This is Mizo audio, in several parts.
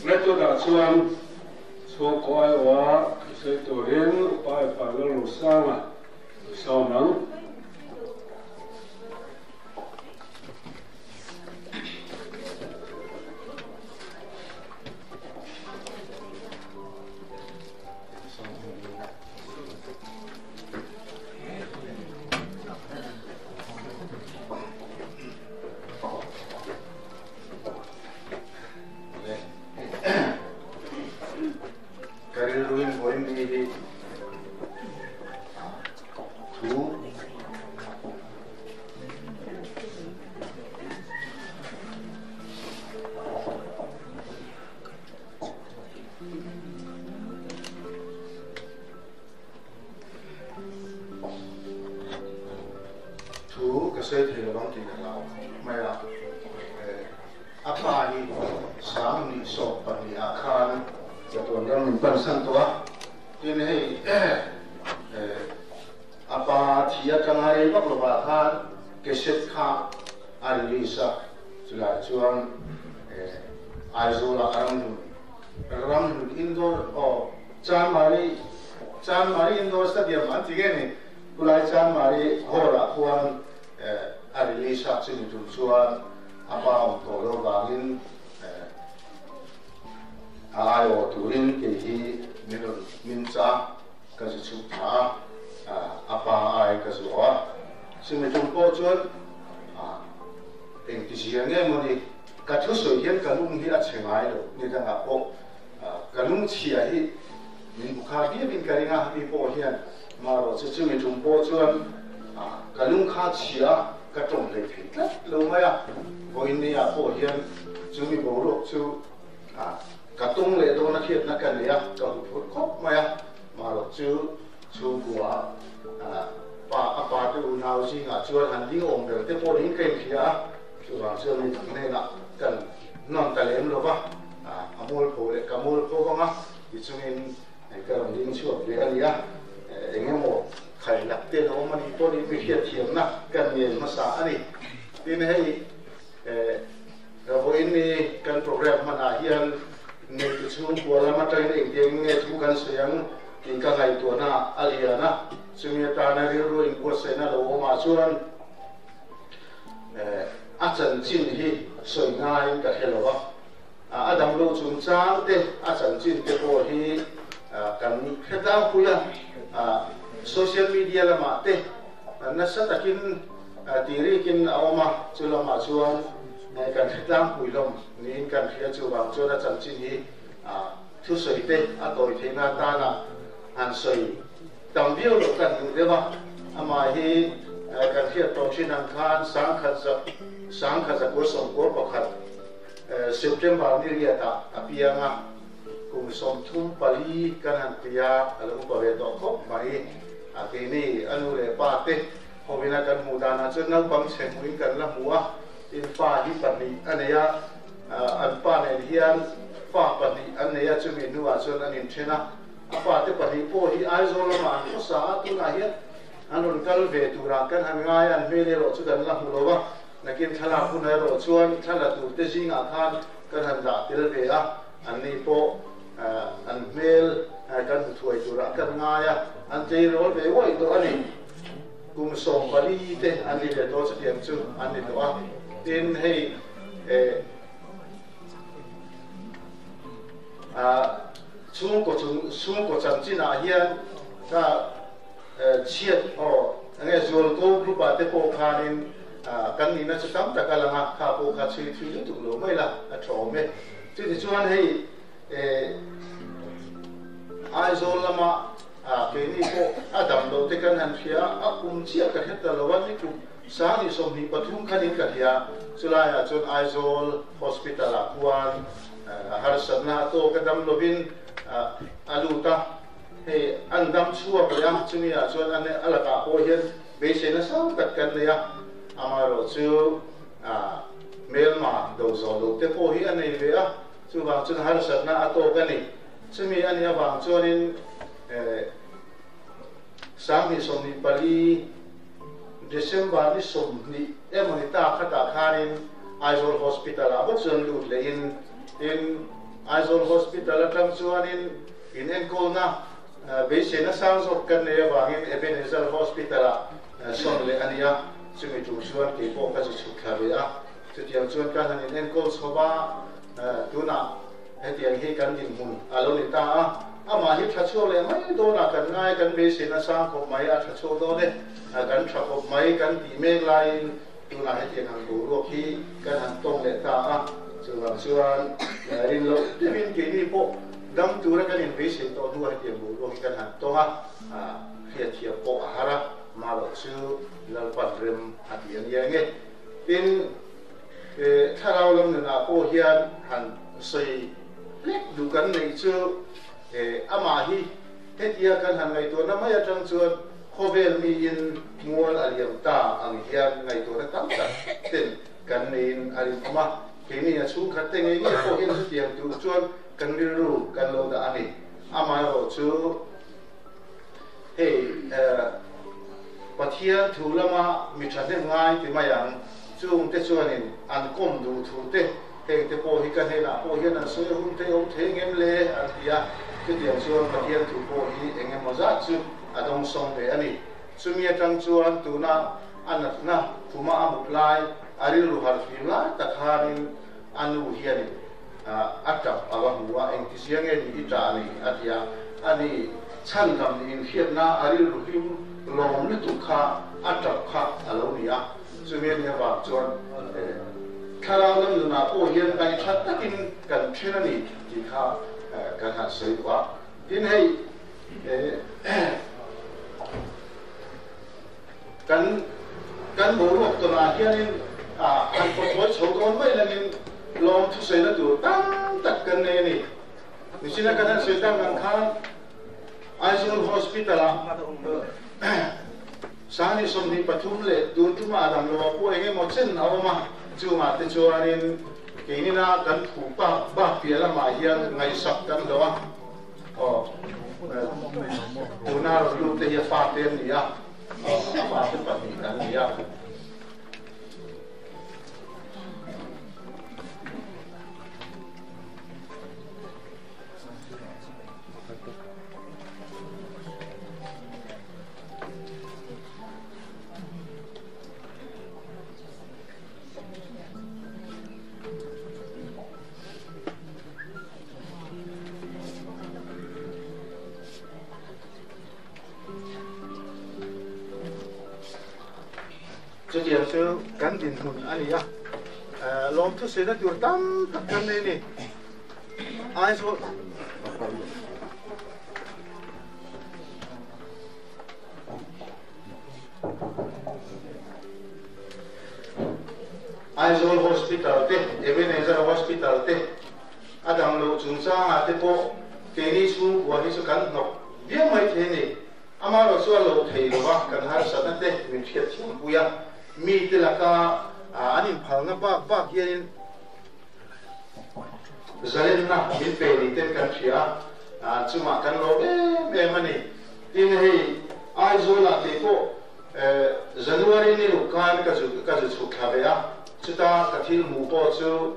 Method-ah chuan chhungkaw aiawha thusawi turin Upa Epa Lalrosanga a sawm ang. Ka rilruin vawiin mi hi thu Thu ka sawi thei lovang tih ka hlau khawp mai a, a pa hi 2012 ah khan chatuan ram min pansan tawh a, tin hei a pa thi atanga rei vak lovah khan cassette kha a release a, chulai chuan Aizawl-ah a ramhlun ramhlun indoor aw Chanmari Chanmari Indoor Stadium an ti nge ni? Khulai Chanmari Hall ah khuan a release a, chumi tum chuan a pa awm tawh lo vangin a aiawh turin kei hi min rawn min cha ka zu chhuk thla a, a pa ai ka zu awh a. Chumi tum pawh chuan engtizia nge mawni ka thusawi hian ka lung hi a chhe ngai lo, nidangah pawh Ka lungchhia hi min hmu kha viauin ka ring a, mi pawh hian marawh chu chumi tum pawh chuan ka lung kha chhia a, ka tawng hlei thei tlat lo mai a. Vawiin niah pawh hian chumi boruak chu ka tawng leh dawn a hriatna ka nei a, ka hmu phur khawp mai a. Marawh chu chhungkua pa a pa te unau zingah chuan han ding awm ber te pawh niin ka inhria a, chuvang chuan mi dang hnenah kan hnawn ta lem lo va. A mualpho leh ka mualpho vang a, tichungin ka rawn ding chhuak ve a ni a, eng emaw khai lak te lo awm a nih pawhin mi hriatthiamna kan ngen hmasa a ni. Tin hei vawiin ni kan program hmanah hian neitu chhungkua lam atangin engtiangin nge thu kan sawi ang tih ka ngaihtuahna a lian a, chumi atana rilru inbuatsaihna lo awmah chuan a chanchin hi sawi ngaiin ka hre lo va. A damlo chungchang te, a chanchin te pawh hi kan hre tlangpui a, social media lamah te nasa takin tirikin a awm a, chu lamah chuan kan hre tlangpui hlawm niin kan hria. Chuvang chuan a chanchin hi thusawi te a tawi theihna atana han sawi tam viau loh kan duh deuh a, amah hi kan hriat tawh thin ang khan 1991 September ni riatah a piang a, kum 34 kan han ti a, a lo upa ve tawh khawp mai. A keini a nu leh pa te hovina kan hmuh danah chuan naupang chhe hmuhin kan la hmu a, tin fa hi pahnih a nei a, an pa nen hian fa pahnih an nei a, chumi hnuah chuan an inthen a, a fate pahnih pawh hi Aizawl lamah an khawsa a, tunah hian an rawn kal ve turah kan han ngai a, an hmel erawh chu kan la hmu lo va. Nakin thlalak hun erawh chuan thla turte zingah khan kan han dah tel ve a, anni pawh an hmel kan hmu thuai turah kan ngai a, an tleirawl ve uaih tawh a ni. Kum 14 te an ni ve tawh chutiang chu an ni tawh a, tin hei chhungkaw chung chhungkaw chanchinah hian kha chhiat aw enge zualko group ah te pawh khanin Kan nihna chu tam tak a lang a, kha pawh kha chhui thui lutuk lo mai la, a tha awm e. Chutichuan hei Aizawl lama keini pawh a dam loh te kan han hria a, a kum chiah ka hre ta lo a, ni kum 2023 khanin ka hria, chulaiah chuan Aizawl Hospital ah khuan harsatna a tawk a dam lovin a lut a, hei an dam chhuak leh a, chumi ah chuan a lakah pawh hian Beisei nasa tak kan nei a, amaherawh chu hmelma do zawh loh te pawh hi a nei ve a, chuvang chuan harsatna a tawk a ni. Chumi a nih avang chuanin 2024 December ni 20 emawni ta khatah khanin Aizawl Hospital ah bawk chuan lut lehin tin. Aizawl Hospital atang chuanin in enkawlna beiseina sang zawk kan nei avangin Ebenezer Hospital-ah sawn leh a ni a, chumi tum chuan kei pawh ka zu chhuk thla ve a. Chutiang chuan ka han in enkawl chho va, tunah hetiang hi kan dinhmun a lo ni ta a, amah hi tha chhuak leh mai dawnah kan ngai, kan beiseina sang khawp mai a tha chhuak dawn e, kan tha khawp mai kan tih mek laiin tunah hetiang han boruak hi kan han tawng leh ta a, chuvang chuan rin loh deuhin keini pawh dam tura kan inbeisei tawh hnuah hetiang boruak hi kan han tawng a, hriatthiam pawh a har a, mah loh chu Lalpan rem a ti a nia nge. Tin, thlarau lam nunah pawh hian han sawi hlek duh kan neih chu amah hi hetia kan han ngaihtuahna mai atang chuan khawvel miin mual a liam ta ang hian ngaihtuahna tam tak ten kan neiin a rinawm a. Keini a chhungkhat te ngei ngei pawh hian chutiang tur chuan kan rilru kan lo dah a ni. Amaherawh chu hei Pathian thu lama mi thahnem ngai ti mai ang, chungte chuanin an kawm duh thu te, heng te pawh hi ka hnenah pawh hian an sawi hun te awm thei ngem le an ti a, chutiang chuan Pathian thu pawh hi eng emaw zat chu a dawngsawng ve a ni. Chumi atang chuan tuna a natna khuma a mut lai, a rilru harh fim lai tak khanin a nu hianin a tap a va hmu a, engtizia nge ni i tah ni a ti a, ani chhan lam niin hriatna a rilru hlim lawm lutuk kha a tap kha a lo ni a, chumi a nih avang chuan thlarau lam nunah pawh hian ngaihthat takin kan then a ni tih kha kan han sawi duh a, tin hei Kan kan boruak tawnah hianin han kawthawi chho dawn mai langin lawm thusaina tur tam tak kan nei a ni. Nichina kan han sawi tak ang khan Aizawl Hospital-ah Sangni 23 leh tun tuma a dam loah pawh eng emaw chen a awm a, chungah te chuanin keinina kan phu bak bak piah lamah hian ngaihsak kan hlauh a. Aw, tuna rawn lut te hi a fate an ni a, a fate pahnih an ni a. Chutiang chu kan dinhmun a ni a, lawmthu sawina tur tam tak kan nei a ni. Aizawl Aizawl Hospital te, Ebenezer Hospital te, a dang loh chungchangah te pawh keini chhungkua hi chu kan hnawk viau mai thei a ni. Amaherawh chu a lo thei lo va, kan harsatna te min hriat thiampui a, mite laka an inphalna bak bak hianin zalenna min pe ni ten kan hria a, chungah kan lawm em em a ni. Tin hei Aizawlah kei pawh January ni ruk khan ka zu ka zu chhuk thla ve a, chuta ka thil hmuh pawh chu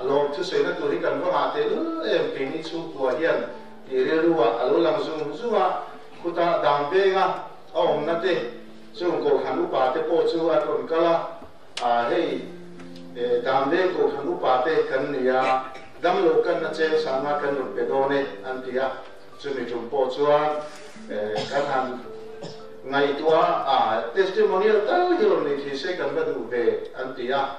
lawm thusawina tur hi kan va ngah teh lul em keini chhungkua hian tih rilru ah a lo lang zung zung a, khuta dang venga a awmna te chung Kohhran upa te pawh chu an rawn kal a, hei dang veng Kohhran upa te kan ni a, damlo kanna cheng sanga kan rawn pe dawn e an ti a. Chumi tum pawh chuan kan han ngaihtuah a, testimonial tal hi rawn nei thei se kan va duh ve an ti a,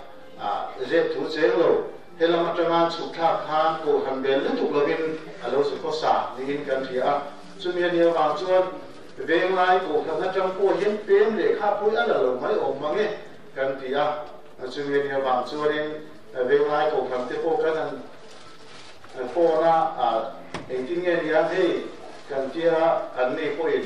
zep thu cheng lo, helam atanga chhuk thlak khan kohhran bel lutuk lovin a lo zu khawsa niin kan hria a, chumi a nih avang chuan venglai kohhran atang pawh hian pem lehkha pawh a la lo mai awm mang e kan ti a, chumi a nih avang chuanin venglai kohhran te pawh kan han Phone a engtin nge nia hei kan tia an nei pawhin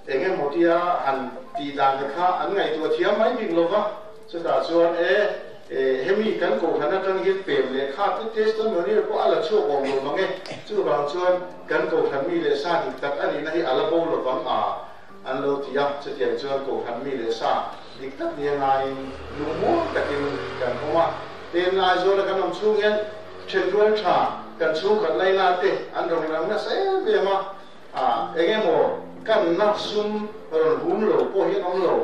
eng emaw tia han tih dan te kha an ngaihtuah thiam mai bik lo va, chutah chuan e hemi kan kohhran atang hian pem leh kha te testimonial pawh a la chhuak awm lo mang e, chuvang chuan kan kohhran mi leh sa dik tak a nihna hi a la bo lovang a an lo ti a, chutiang chuan kohhran mi leh sa dik tak nia ngaiin lungmuang takin kan awm a. Tin, Aizawla kan awm chhung hian thenrual tha kan chhungkhat laina te an rawn lang nasa em em a, eng emaw kanna sum rawn hum lo pawh hi an awm lo.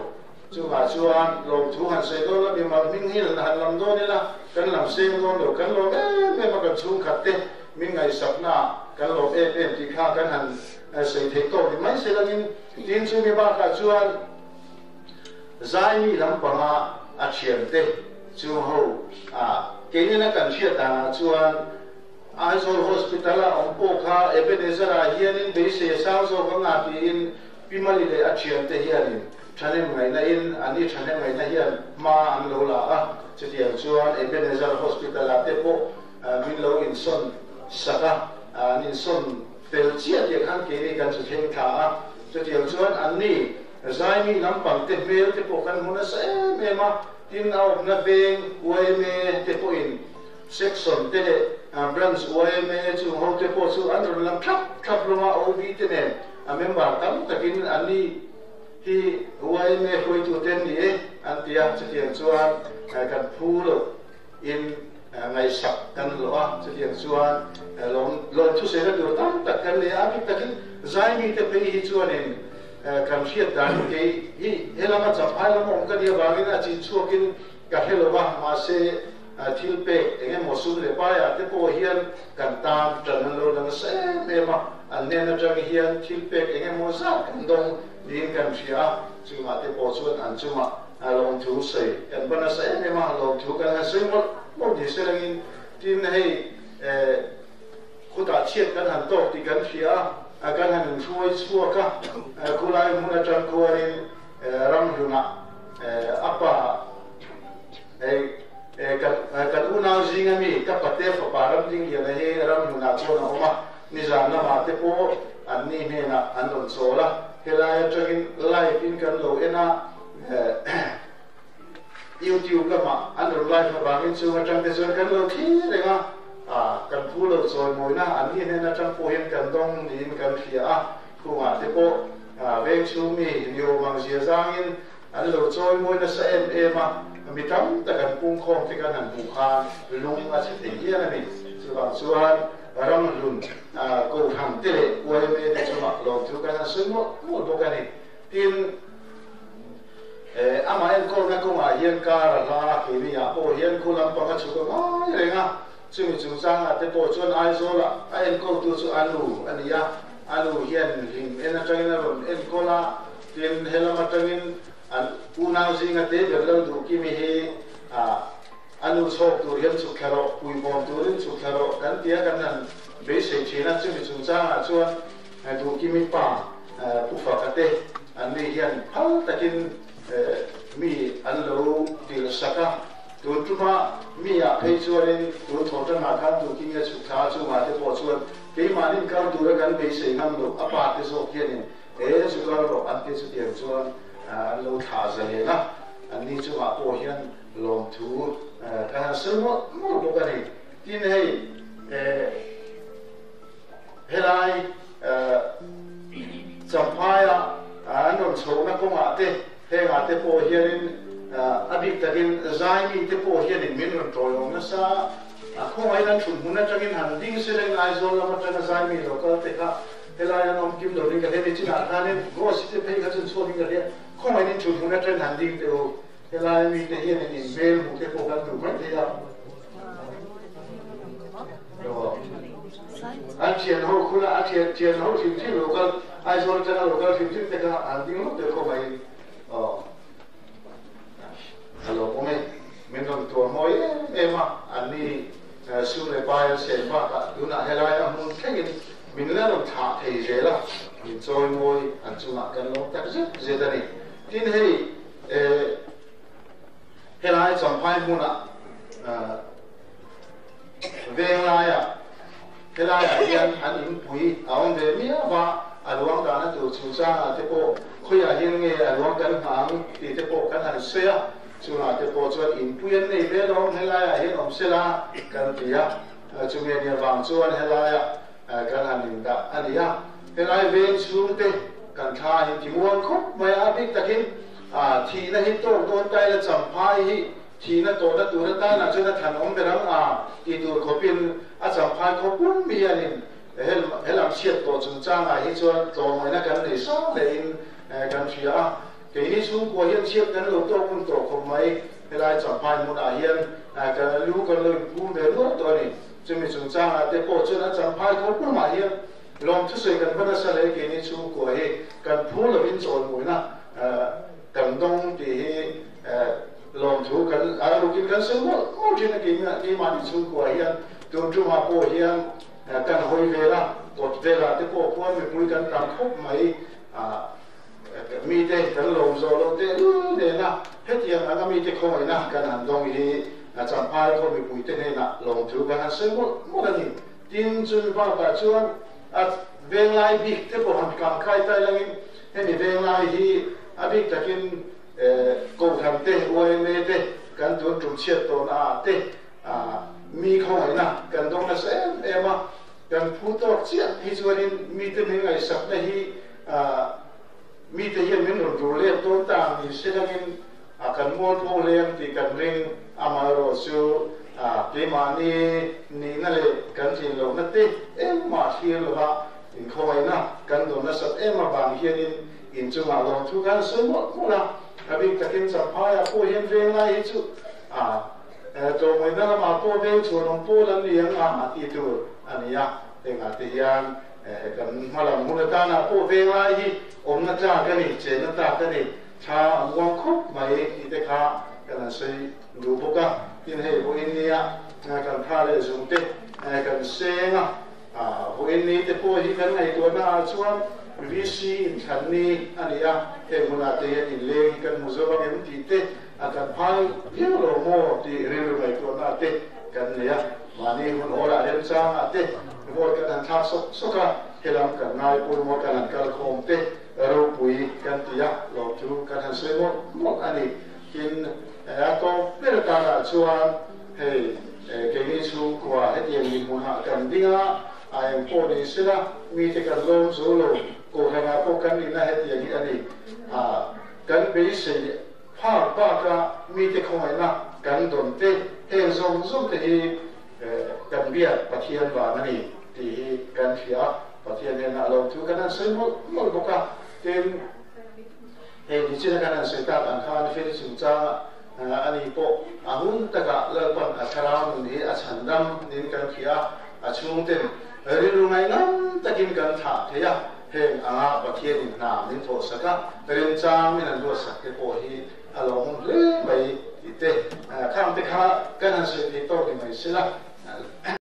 Chungah chuan lawmthu han sawi dawn la, mimal hming hi han lam dawn ila, kan lam seng dawn lo, kan lawm em em a, kan chhungkhat te min ngaihsakna kan lawm em em tih kha kan han sawi theih tawk ni mai se langin, tin chumi bakah chuan Zaimi lampanga a thiante chu ho a, keinin a kan hriat danah chuan Aizawl Hospital-a awm pawh kha Ebenezer-ah hianin beisei a sang zawk anga tiin Pi Mali leh a thiante hianin thahnem ngaihna in an i thahnem ngaihna hian hma an lo la a, chutiang chuan Ebenezer Hospital-ah te pawh min lo insawn sak a, an insawn fel chiah tih khan keini kan chu thleng thla a, chutiang chuan anni Zaimi lampang te hmel te pawh kan hmu nasa em em a, tin a awmna veng yma te pawhin section te leh branch yma chung ho te pawh chu an rawn lam thlap thlap hlawm a, OB te nen a member tam takin an ni hi yma hruaitu te an ni e an ti a, chutiang chuan kan phu loh in ngaihsak kan hlawh a, chutiang chuan lawm lawmthusaina tur tam tak kan nei a, a bik takin Zaimi te phei hi chuanin Kan hriat dan kei hi helama champhai lama awm ka nih avangin a chin chhuakin ka hre lo va, mahse thil pek eng emaw sum leh paiah te pawh hian kan tan tan an lo la nasa em em a, an hnen atang hian thil pek eng emaw zat kan dawng niin kan hria a, chungah te pawh chuan an chungah lawmthu sawi kan va nasa em em a, lawmthu kan han sawi mawlh mawlh ni se langin tin hei khutah chhiat kan han tawk tih kan hria a. A kan han inhruai chhuak a, khulai hmun atang khuanin ramhlunah a pa kan unau zinga mi ka pate fapa Ramdingliana hi ramhlunah chuan a awm a, nizan lamah te pawh an ni hnenah an rawn chawl a, helai atangin live in kan lo en a, YouTube lamah an rawn live avangin chung atang te chuan kan lo thlir reng a, kan phu lo chawimawina an ni hnen atang pawh hian kan dawng niin kan hria a, khungah te pawh veng chhung mi ni awm ang zia zangin an lo chawimawi nasa em em a, mi tam tak an pungkhawm te kan han hmuh khan lung a chhe thei hial a ni. Chuvang chuan ramhlun Kohhran te leh YMA te chungah lawmthu kan han sawi mawlh mawlh bawk a ni. Tin. Amah enkawlna kawngah hian kar a hla a, keini-ah pawh hian khu lampang a chhuk a ngai reng a, chumi chungchangah te pawh chuan Aizawlah a enkawltu chu a nu a ni a, a nu hian hlim en atangin a rawn enkawl a, tin helam atangin an unau zinga te ber lo duh Kimi hi a nu chhawk tur hian chhuk thla rawh, puibawm turin chhuk thla rawh kan tia kan han beisei thin a, chumi chungchangah chuan Duh Kimi pa Pu Faka te an ni hian phal takin mi an lo dil sak a, tun tuma mi ah phei chuanin tun thaw tangah khan Duh Kimi a chhuk thla a, chungah te pawh chuan keimahnin kal tura kan beisei ngam loh a pa te zawk hianin he zu kal rawh an ti chutiang chuan an lo thlah zalen a, an ni chungah pawh hian lawmthu kan han sawi mawlh mawlh bawk a ni. Tin hei Helai Champhaia an rawn chhohna kawngah te, hengah te pawh hianin a bik takin Zaimi te pawh hianin min rawn tawiawm nasa a, khawngaihin an thut hmun atangin han ding se leng Aizawl lam atanga Zaimi lo kal te kha helai an awm kim lovin ka hria ni chinah khanin Rose te phei kha chun chhuakin ka hria, khawngaihin thut hmun atangin han ding teh u, helai mite hianin in hmel hmuh te pawh kan duh mai thei a. An thian ho khuna a thian thian ho hrim hrim lo kal Aizawl atanga lo kal hrim hrim te kha an ding lawk tel khawp mai aw a lawmawm e min rawn tuar mawi em em a an ni sum leh pai an sen bakah tunah helai a hmun thlengin min la rawn thlah thei zel a min chawi mawi an chungah kan lawm tak zet zet a ni tin hei Helai Champhai hmunah Venglaiah helaiah hian an inpui a awm ve miau va, a luang dahna tur chungchangah te pawh khawiah hian nge a luang kan nghah ang tih te pawh kan han sawi a, chungah te pawh chuan inpui an nei ve lo, helaiah hian awm sela kan ti a, chumi ania vang chuan helaiah kan han indah a ni a, helai veng chhungte kan thla hi timuang khawp mai a, a bik takin. Thihna hi tawk dawn ta ila Champhai hi Thihna tawhna tur atana chuan a than awm ber ang a tih tur khawpin a champhai khaw pum hianin he lam chhiat tawh chungchangah hi chuan tlawmngaihna kan nei sang hlein kan hria a. Keini chhungkua hian chhiat kan lo tawk hun tawh khawp mai. Helai champhai hmunah hian kan lu kan lo inphum ve nual tawh a ni. Chumi chungchangah te pawh chuan a champhai khaw pumah hian lawmthusawi kan va nasa hle. Keini chhungkua hi kan phu lovin chawlhmuihna kan dawng tih hi Lawmthu kan a rukin kan sawi mawlh mawlh thin a, keimahni chhungkua hian tun tumah pawh hian kan hawi vel a, kawt velah te pawh khuan mipui kan tam khawp mai a, mite kan lawm zawh loh tehlul nena hetiang anga mite khawngaihna kan han dawng hi Champhai khaw mipuite hnenah lawmthu kan han sawi mawlh mawlh a ni. Tin, chumi bakah chuan a venglai bik te pawh han kangkai tai langin hemi venglai hi a bik takin Kohhran te, yma te, kan tun tum chhiat tawhna ah te mi khawngaihna kan dawng nasa em em a, kan phu tawk chiah hi chuanin mite min ngaihsakna hi mite hian min rawn dur let dawn ta ang ni se langin kan mualpho hle ang tih kan ring. Amaherawh chu keimahni nihna leh kan tlin lohna te engmah thlir lova inkhawngaihna kan dawn nasat em avang hianin In chungah lawmthu kan sawi mawlh mawlh a, a bik takin Champhaiah pawh hian veng lai hi chu a tlawmngawihna lamah pawh veng chhuan awm pawl an ni ang a tih tur a ni a, hengah te hian kan hmalam hun atana pawh veng lai hi awmna tlak a ni, chenna tlak a ni, thla a muang khawp mai tih te kha kan han sawi duh bawk a, tin hei vawiin nia kan thla leh zung te kan seng a. Vawiin ni te pawh hi kan ngaihtuahna ah chuan VC inthlan ni a ni a, heng hunah te hian inleng hi kan hmu zo ang em tih te a kan phai viau lo maw tih rilru ngaihtuahna te kan nei a. Mahni hun awlah remchangah te vote kan han thlak sawk sawk a, helam kan ngai pawimawh kan han kal khawm te ropui kan ti a, lawmthu kan han sawi mawlh mawlh a ni. Tin, a tawp ber tanah chuan hei keini chhungkua hetiang mihmunah kan ding a, a eng pawh ni sela mite kan lawm zo lo, kohhranah pawh kan nihna hetiang hi a ni. Kan beisei phak baka mite khawngaihna kan dawn te, heng zawng zawng te hi kan biak Pathian vang a ni tih hi kan hria a, Pathian hnenah lawmthu kan han sawi mawlh mawlh bawk a. Tin, Hei nichina kan han sawi tak ang khan Feli chungchanga a ni pawh a hun takah Lalpan a thlarau nun hi a chhan dam niin kan hria a, a chhungten rilru ngaihnam takin kan thlah thei a, heng anga Pathianin hna min thawhsak a, remchang min han ruatsak te pawh hi a lawmawm hle mai tih te khang te kha kan han sawi thei tawk ni mai sela.